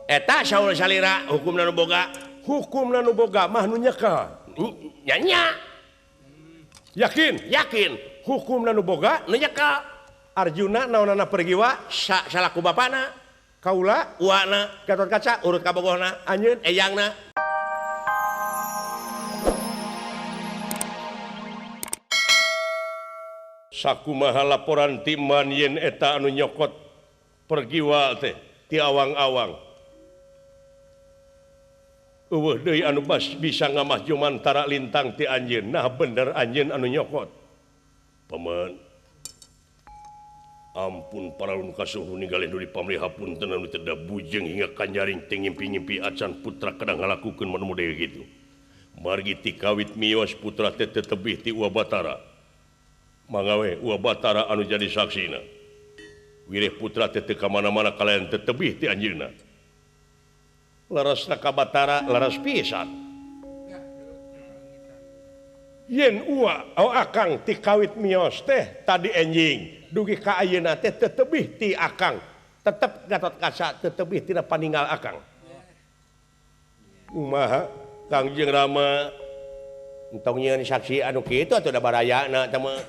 Eta Saul salira hukumna nu boga. Hukumna nu boga mah nu nyekel. Nya nya. Yakin? Yakin. Hukumna nu boga nu nyekel. Arjuna naonana pergiwa salaku bapana. Kaula uana Gatot Kaca urut kabogohna anjeun eyangna. Sakumaha laporan timan yen eta anu nyokot pergiwa teh ti awang-awang. Eueuh deui anu bas bisa ngamah jumantara lintang ti anjeun. Nah bener anjeun anu nyokot. Paman, ampun paralun kasuhun ninggalin duli pamrih hapunten anu teu bujeng hingga kanjaring teu ngimpi-ngimpi acan putra kadang ngalakukeun manu model kitu. Margi ti kawit mios putra teh tetebih ti Uwa Batara. Mangga we Uwa Batara anu jadi saksina. Wireh putra teh teu ka mana-mana kalayan tetebih ti anjeunna. Larasna ka Batara laras pisan. Yen uwa au akang ti kawit mios teh tadi enjing dugi ka ayeuna teh tetebih ti akang, tetep Gatot Kaca tetebih tina paninggal akang. Kumaha Kangjeng Rama entong nyieun saksi anu kitu atuh da barayana teh mah.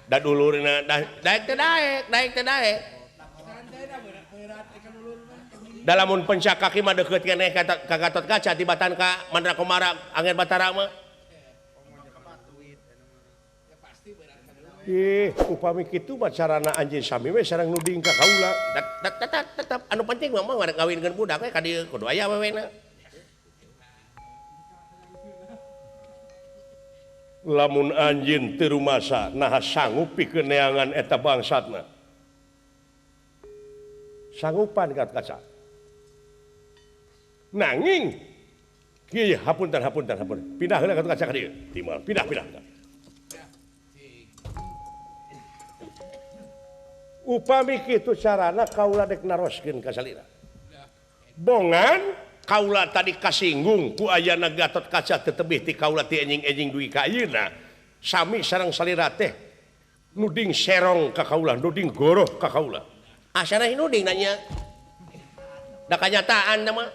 Da dulurna daek teh daek, daek teh daek. Da lamun pencak kaki mah deukeut keneh ka Gatot Kaca tibatan ka Mandra Komara Angger Batara mah. Ih, upami kitu mah carana anjeun sami we sareng nuding ka kaula. Tetep anu penting mah mah ngawinkeun budak we ka dieu kudu aya wewena. Lamun anjeun teu rumasa naha sanggup pikeun neangan eta bangsatna. Sanggupan Gatot Kaca. Nanging kieu hapunten hapunten hapunten. Pindah heula Gatot Kaca ka dieu. Timal pindah pindah. Upami kitu carana kaula dek naroskeun ka salira. Bongan kaula tadi kasinggung ku ayana Gatot Kaca tetebih ti kaula ti enjing-enjing dugi ka ayeuna. Sami sareng salira teh nuding serong ka kaula, nuding goroh ka kaula. Asana nuding nanya. Da kanyataan mah.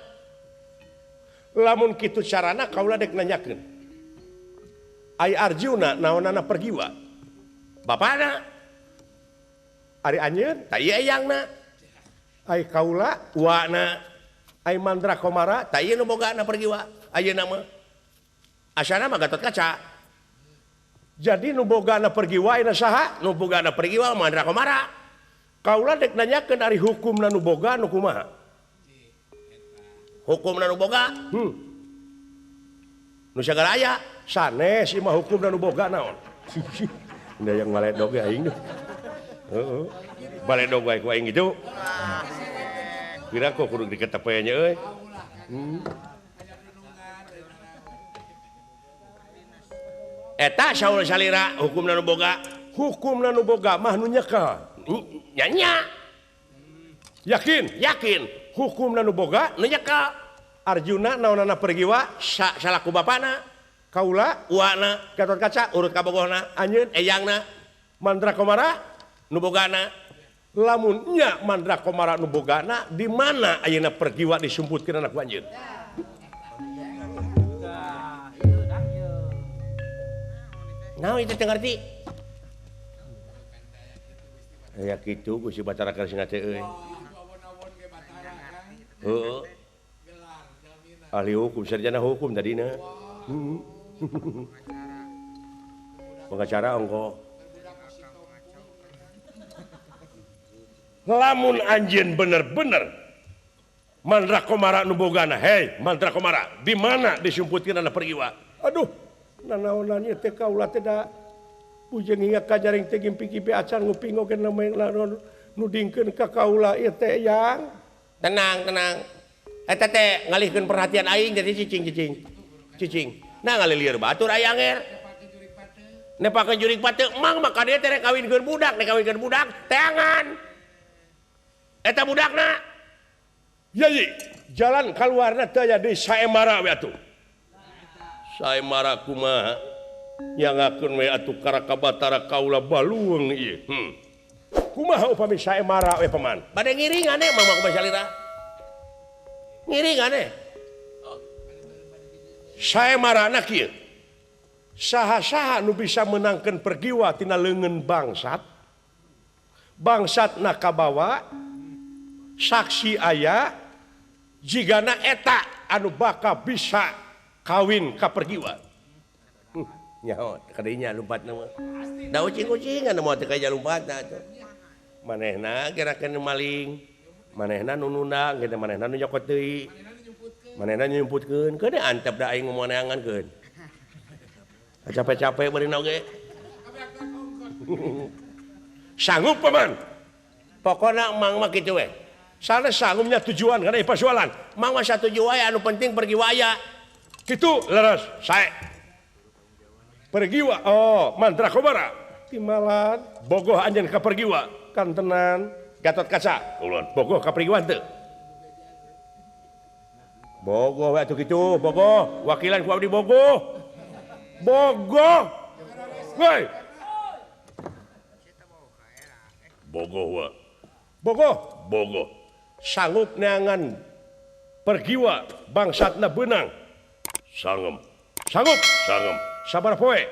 Lamun kitu carana kaula dek nanyakeun. Ai Arjuna naonana pergiwa? Bapana. Ari anjeun ta ieu eyangna. Ai kaula uana. Ai Mandra Komara ta ieu nu bogana pergiwa ayeuna mah. Asana mah Gatot Kaca. Jadi nu bogana pergiwa ayeuna saha? Nu bogana pergiwa Mandra Komara. Kaula dek nanyakeun ari hukumna nu boga nu kumaha? Hukumna nu boga? Nu sagala aya. Sanes ieu mah hukumna nu boga naon? Da yang maledog ge aing. Heeh. Baledog wae ku aing gitu. Kira kok kudu diketepenya euy. Eta Saul salira hukumna nu boga. Hukumna nu boga mah nu nyekel. Nya nya. Yakin? Yakin. Hukumna nu boga nu nyekel. Arjuna naonana pergiwa salaku bapana. Kaula uana Gatot Kaca urut kabogohna anjeun eyangna Mandra Komara nu bogana. Lamun nya Mandra Komara nu bogana di mana ayeuna pergiwa disumputkeun anak ku anjeun? Naon itu teu ngarti? Aya kitu ku si Batara Kresna teh euy. Heeh. Ahli hukum, sarjana hukum tadina. Pengacara ongko. Lamun anjeun bener-bener Mandra Komara nu bogana, hei Mandra Komara, di mana disumputkeun anak pergiwa? Aduh, nanaonan ieu teh kaula teh da bujeng hingga kajaring teh gimpi-gimpi acan nguping oge nudingkeun ka kaula ieu teh yang. Tenang, tenang. Eta teh ngalihkeun perhatian aing jadi cicing cicing. Cicing. Nah ngalilieur batur aya anger. Nepakeun jurig pate mang maka dia teh rek kawinkeun budak, rek kawinkeun budak teangan. Eta budakna. Yai, jalan kaluarna teh aya di Saemara we atuh. Saemara kumaha? Nyangakeun we atuh karaka Batara kaula balueung ieu. Kumaha upami Saemara we paman? Bade ngiringan e mama kumaha salira. Ngiringan eh. Saya marana kieu. Saha-saha nu bisa menangkeun pergiwa tina leungeun bangsat. Bangsatna kabawa saksi aya jigana eta anu bakal bisa kawin ka pergiwa. Nyaho kadinya lumpatna mah. Da ucing-ucingan moal teu kaya lumpatna atuh. Manehna gerakeun maling, manehna nu nundang, geus manehna nu nyokot deui. Manehna nyumputkeun, keun antep da aing ngomong neangan keun. Capek-capek meureun oge. Sanggup paman. Pokona mang mah kitu we. Sanes sanggupnya tujuan kana pasualan. Mang mah satuju wae anu penting pergi waya. Kitu leres sae. Pergiwa oh mantra kobara. Timalan bogoh anjeun ka pergiwa kantenan Gatot Kaca. Ulun bogoh ka pergiwa teu. Bogoh we atuh kitu, bogoh. Wakilan ku abdi bogoh. Bogoh. Woi. Bogoh wa. Bogoh, bogoh. Sanggup neangan pergiwa bangsatna beunang. Sangem. Sanggup, sangem. Sabar poe.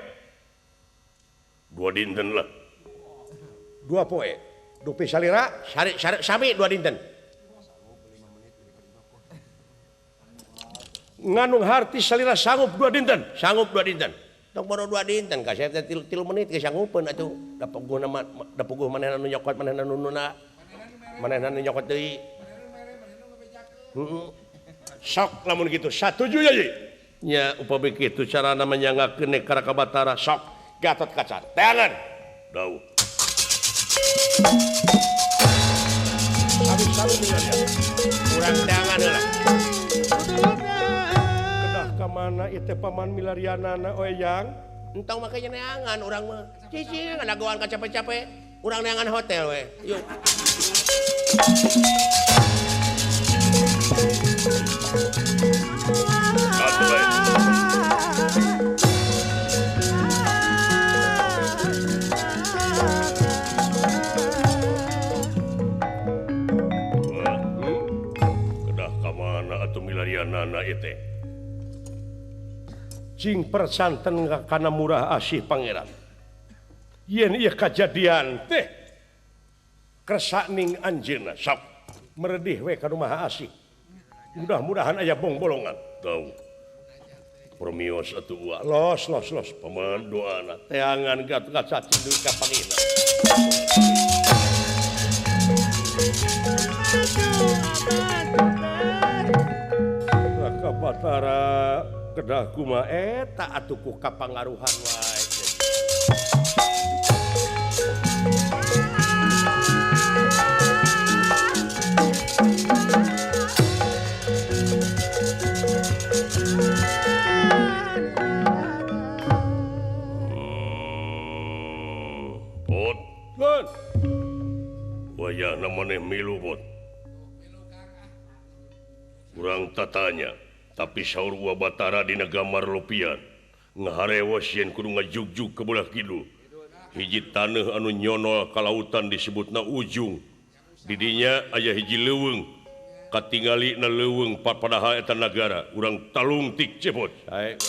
2 dinten lah. 2 poe. Dupi salira, sari sari sami 2 dinten. Nganung harti salira sanggup 2 dinten, sanggup 2 dinten. Tong baru 2 dinten ka saya teh 3 menit ge sanggupeun atuh. Da puguh na da puguh manehna nu nyokot manehna nu nuna. Manehna nu nyokot deui. Heeh. Sok lamun kitu satuju ya ye. Nya upami kitu carana menyangakeun Karaka Batara sok Gatot Kaca. Teangan. Dawuh. Sami-sami ya. Urang teangan heula. Kedah ka mana ieu teh paman milarianana oyang? Entong make neangan urang mah. Cicing ngadagoan ka capek-capek. Urang neangan hotel we. Yuk. Kedah ka mana atuh milarianana ieu teh? Cing persanten kana murah asih pangeran. Yen ieu kajadian teh kersakning anjeunna sok meredih we ka nu maha asih. Mudah-mudahan aya bongbolongan. Tahu. Permios atuh wa. Los los los paman doana teangan Gatot Kaca cindul ka pangina. Raka Batara kedah kumaha eta atuh ku kapangaruhan wae. Pot. Wayahna maneh milu bot. Urang tatanya, tapi saur Wa Batara dina gambar lopian ngaharewos yen kudu ngajugjug ke belah kidul. Hiji taneuh anu nyonol ka lautan disebutna ujung. Didinya aya hiji leuweung. Katingali na leuweung padahal eta nagara. Urang talungtik cepot. Sae.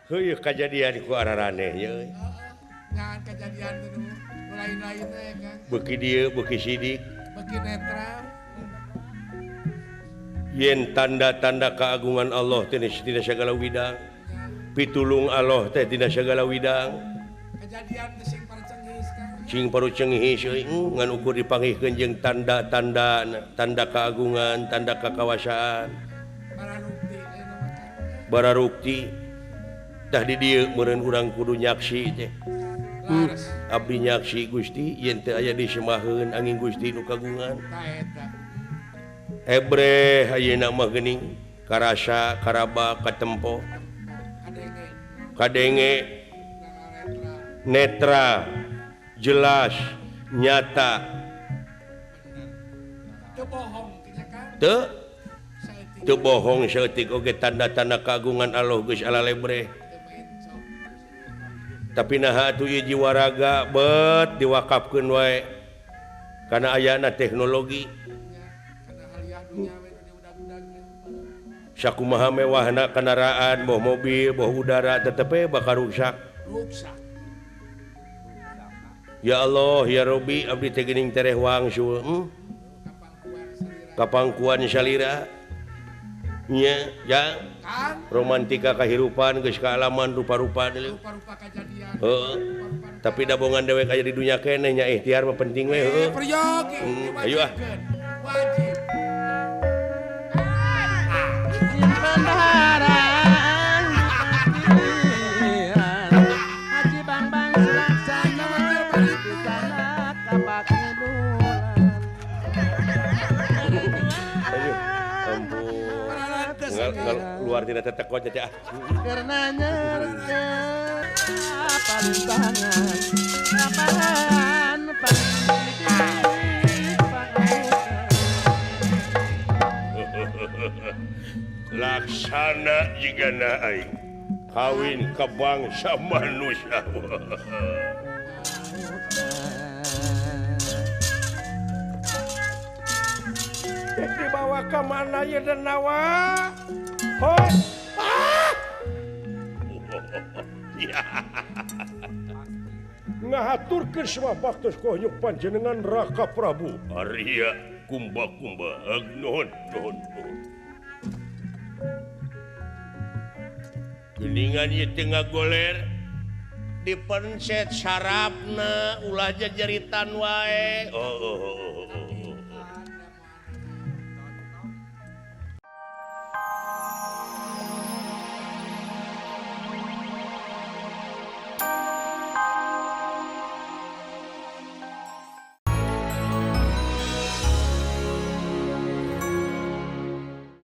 Heueuh kajadian ku araraneh ye euy. Ngan kajadian teh lain-lain we Kang. Beuki dieu beuki sidik, beuki netral. Yen tanda-tanda keagungan Allah teh dina sagala widang. Pitulung Allah teh dina sagala widang. Kajadian teh sing parucenghis Kang. Sing parucenghis euy ngan ukur dipanggihkeun jeung tanda-tanda, tanda keagungan, tanda kakawasaan. Bararukti Bararukti. Tah di dieu meureun urang kudu nyaksi teh. Abdi nyaksi Gusti yen teu aya disemaheun angin Gusti nu kagungan. Ebreh ayeuna mah geuning karasa karaba katempo kadenge netra jelas nyata teu teu bohong saeutik oge tanda-tanda kagungan Allah geus alalebreh. Tapi naha atuh ieu jiwa raga bet diwakafkeun wae kana ayana teknologi. Sakumaha mewahna kendaraan boh mobil boh udara tetep we bakal rusak. Ya Allah ya Robi abdi teh geuning tereh wangsul. Kapangkuan salira nya ya romantika kahirupan geus kaalaman rupa-rupa deui. Heeh. Tapi dabongan dewek aya di dunya keneh nya ikhtiar mah penting we heueuh. Ayo ah. Wajib. Haji Bambang Sulaksana Luar tidak tetekon caca. Karenanya paling tangan, Laksana jigana aing kawin ke bangsa manusia. Dibawa ke mana ya denawa? Hoi. Ah! Ngahaturkeun semua baktos kohyuk panjenengan Raka Prabu. Arya kumba-kumba nuhun nuhun nuhun. Geningan ieu teh ngagoler dipencet sarapna ulah jajaritan wae. Oh, oh, oh, oh.